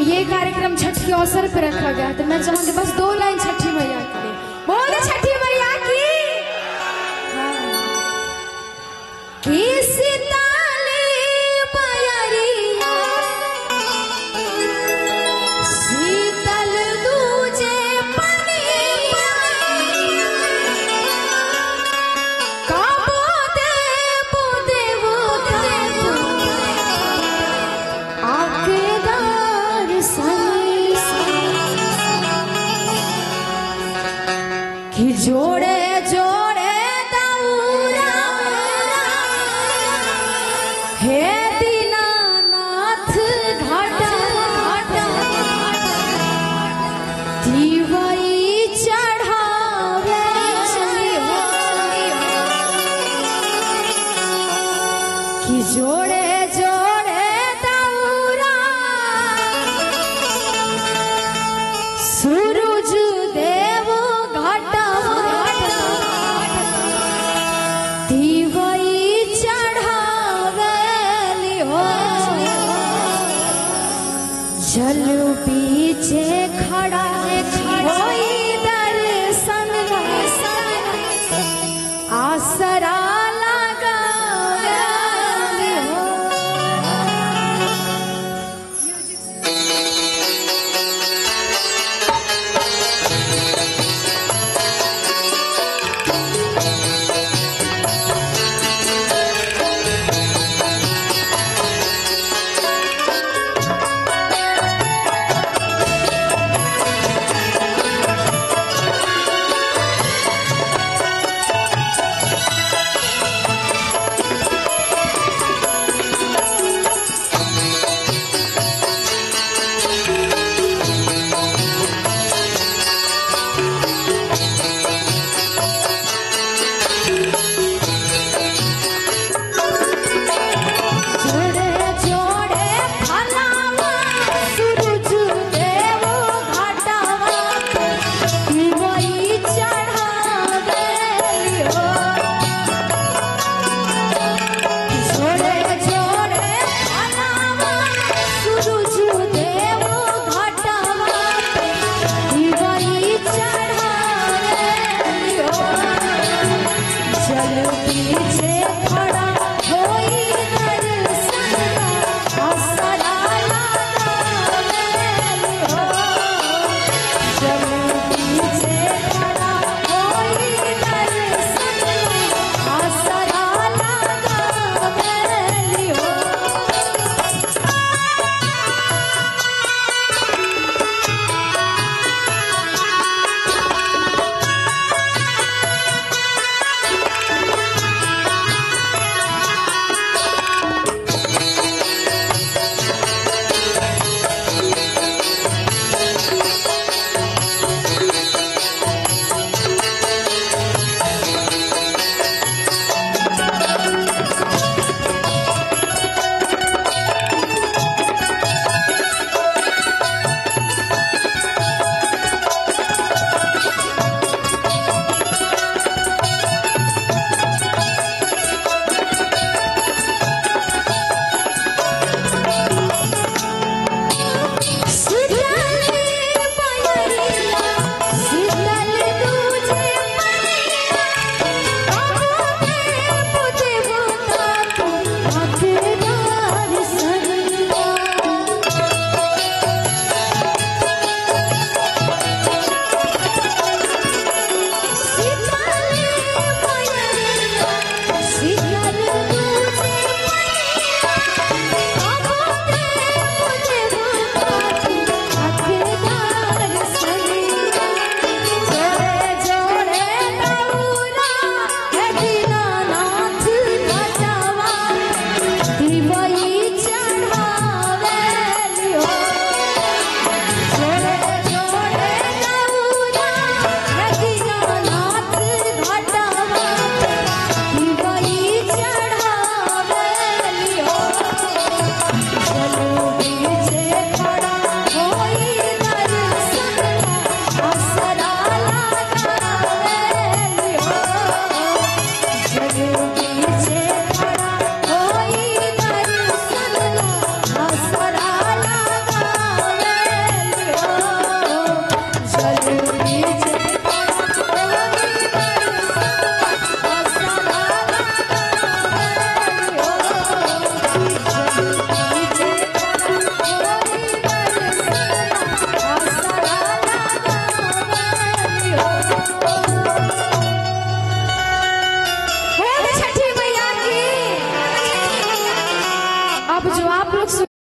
ये कार्यक्रम छठ के अवसर पर रखा गया, तो मैं चाहूंगी बस 2 लाइन छठी मैया के लिए। बोल छठी मैया की। सीताली बयरिया शीतल दूजे पनिया काबो देव देव आके दार कि जोड़े जोड़े दौरा हे दीनानाथ घाटा घाटा दिवई चढ़ावे कि जोड़े जोड़े दौरा सूरज देव घाटा दिवई चढ़ावेली हो जल पीछे खड़ा होई।